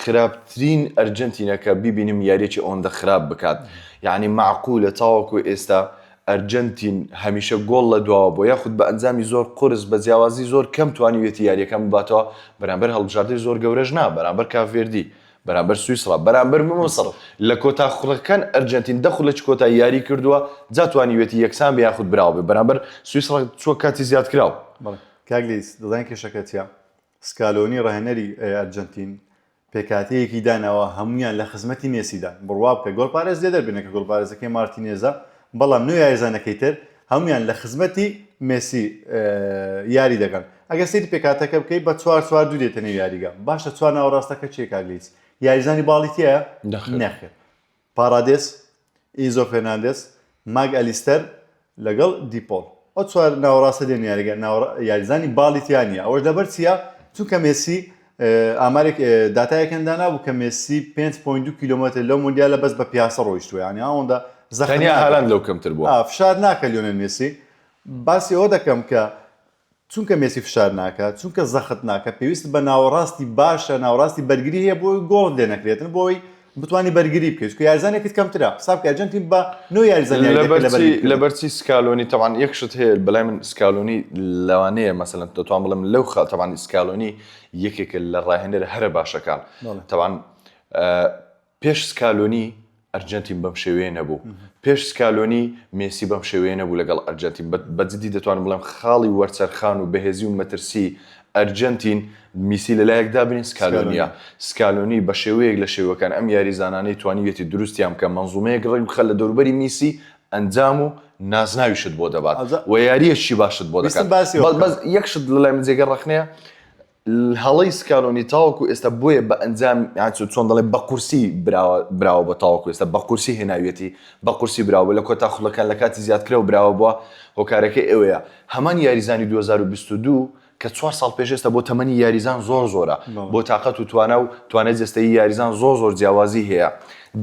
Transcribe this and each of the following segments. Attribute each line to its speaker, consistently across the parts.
Speaker 1: خراپترین ئەرجەنتینە کە بیبینم یاریەکی ئەوەندە خراپ بکات یعنی معقولە تاوەکو ئێستا ئەرجەنتین هەمیشە گۆڵ لە دواوە بووە یاخود بە ئەنجامی زۆر قورس بە جیاوازی زۆر کەم توانیویەتی یاریەکان بباتەوە بەرامبەر هەڵبژاردەی زۆر گەورەش نا بەرامبەر کاڤێردی بەرامبەر سویسڕا بەرامبەر میسڕ لە کۆتا خولەکان ئەرجەنتین دە خولەکی کۆتا یاری کردووە جا توانیویەتی یەکسان بێ یاخود براوە بێ بەرامبەر سویسڕا چووە کاتی زیادکراو.
Speaker 2: بەڵێ کاک لیس دەزانی کێشەکە چیە؟ سکالۆنی ڕاهێنەری ئەرجەنتین پێکهاتەیەکی داناوە هەموویان لە خزمەتی مێسیدان بڕوا بکە گۆڵپارێز لێ دەربێنە کە گۆڵپارێزەکەی مارتینێزە بەڵام نۆ یاریزانەکەی تر هەموویان لە خزمەتی مێسی یاری دەکەن ئەگەر سەیری پێکهاتەکە بکەی بە چوار چوار دوو دێتە نێو یاریگا باشە چوار ناوەڕاستەکە چیە کاک لیس یاریزانی باڵی تیایە نەخێر پاڕادێس، ئینزۆ فێرناندێس، ماک ئەلیستەر لەگەڵ دیپۆل. ئەو چوار ناوەڕاستە دێن یاریگا، یاریزانی باڵی تیا نییە. ئەوەش لەبەر چییە؟ چونکە مێسی ئامارێک داتایەکیان دانابوو کە مێسی 5.2 کیلۆمەتر لەو مۆندیالە بەس بە پیاسە ڕۆیشتووە یانی ئەوەندە
Speaker 1: زەخت تەنیا هالاند لەو کەمتر بووە.
Speaker 2: فشار ناکە لیۆنێل مێسی. باسی ئەوە دەکەم کە چونکە مێسی فشار ناکات، چونکە زەخت ناکات، پێویست بە ناوەڕاستی باشە، ناوەڕاستی بەرگری هەیە بۆ ئەوەی گۆڵت لێ نەکرێتن، بۆ ئەوەی بتوانی بەرگری بکەیت، چونکە یاریزانێکت کەمترە، حساب بکە ئەرجەنتین بە نۆ یاریزان یاری دەکرد لە بەرگریکردن.
Speaker 1: لەبەرچی سکالۆنی تەبعەن یەک شت هەیە بەلای من سکالۆنی لەوانەیە مەسەلەن دەتوانم بڵێم لەو خا تەبعەن سکالۆنی یەکێکە لە ڕاهێنەرە هەرە باشەکان تەبعەن پێش سکالۆنی ئەرجەنتین بەم شێوەیە نەبوو. پێش سکالۆنی مێسی بەم شێوەیە نەبوو لەگەڵ ئەرجەنتین. بە جدی دەتوانم بڵێم خاڵی وەرچەرخان و بەهێزی و مەترسی ئەرجەنتین میسی لەلایەک دابنێن سکالۆنیە. سکالۆنی بە شێوەیەک لە شێوەکان ئەم یاریزانانەی توانیویەتی دروستیان بکا مەنزومەیەک ڕێک بخا لە دەوروبەری میسی ئەنجام و نازناویشت بۆ دەبات و یارییەکی باشت بۆ دەکات. بەس یەک شت لەلای من جێگەی ڕەخنەیە هەڵەی سکالۆنی تاوەکو ئێستا بۆیە بە ئەنجام یان چۆن دەڵێ بە قورسی براوە براوە بە تاوەکو ئێستا بە قورسی هێناویەتی بە قورسی براوە لە کۆتا خولەکان لە کاتی زیادکرا و براوە بووە هۆکارەکەی ئەوەیە هەمان یاریزانی 2022 کە چوار ساڵ پێش ئێستا بۆ تەمەنی یاریزان زۆر زۆرە بۆ تاقەت و توانا و توانای جەستەیی یاریزان زۆر زۆر جیاوازی هەیە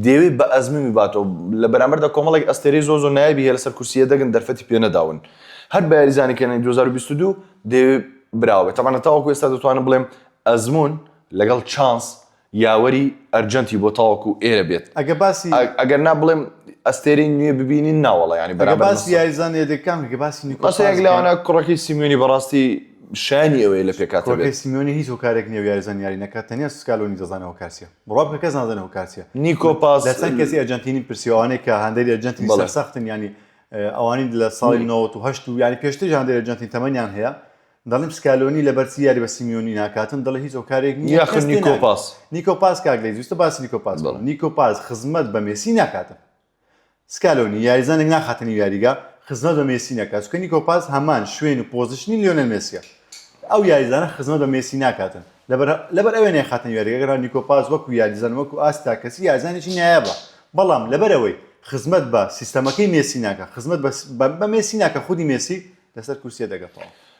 Speaker 1: دەیەوێت بە ئەزموونی باتەوە لە بەرامبەردا کۆمەڵێک ئەستێرەی زۆر زۆر نایابی هەیە لەسەر کورسی یەدەگن دەرفەتی پێ نەداون هەر بە یاریزانێک 2022 دەیەوێت براوە بێت تەبعەن تاوەکو ئێستا دەتوانم بڵێم ئەزموون لەگەڵ چانس یاوەری ئەرجەنتی بۆ تاوەکو ئێرە بێت
Speaker 2: ئەگە باسی
Speaker 1: ئەگەر نا بڵێم ئەستێرەی نوێ ببینین ناوەڵا
Speaker 2: ینی ئەگە باسی یاریزان یەدەکان کە باسی
Speaker 1: نیکۆ پاس یەک لەوانە کوڕەکەی سیمیۆنی بەڕاستی شایانی ئەوەیە لە پێکهاتە
Speaker 2: بێت کوڕەکەی سیمیۆنی هیچ هۆکارێک نییە یاریزان یاری نەکات تەنیا سکالۆنی دەزانێت هۆکار چییە بڕوا بکە کەس نازانێت هۆکار چییە
Speaker 1: نیکۆ پاس
Speaker 2: لە چەند کەسی ئەرجەنتینی پرسی ئەوانەی کە هاندەری ئەرجەنتینی سەرسەختن ینی ئەوانەی لە ساڵی 98 و یانی پێشتریش هاندەری ئەرجەنتین تەمەنیان هەیە دەڵێم سکالۆنی لەبەرچی یاری بە سیمیۆنی ناکاتن دەڵێ هیچ هۆکارێک
Speaker 1: نییە یاخود کەس نیکۆ پاس.
Speaker 2: نیکۆ پاس کاک لەیز ویستە باسی نیکۆ پاس بکەم نیکۆ پاس خزمەت بە مێسی ناکاتن سکالۆنی یاریزانێک ناخاتە نێو یاریگا خزمەت بە مێسی نەکات چونکە نیکۆ پاس هەمان شوێن و position ی لیۆنێل مێسیە ئەو یاریزانە خزمەت بە مێسی ناکاتن لەبەر لەبەر ئەوێ نایخاتە نێو یاریگا گەر نیکۆ پاس وەکو یاریزان وەکو ئاست تاکەسی یاریزانێکی نایابە بەڵام لەبەر ئەوەی خزمەت بە سیستەمەکەی مێسی ناکا خزمەت بە بە مێسی ناکا خودی مێسی لەسەر کورسیە دەگەتەوە.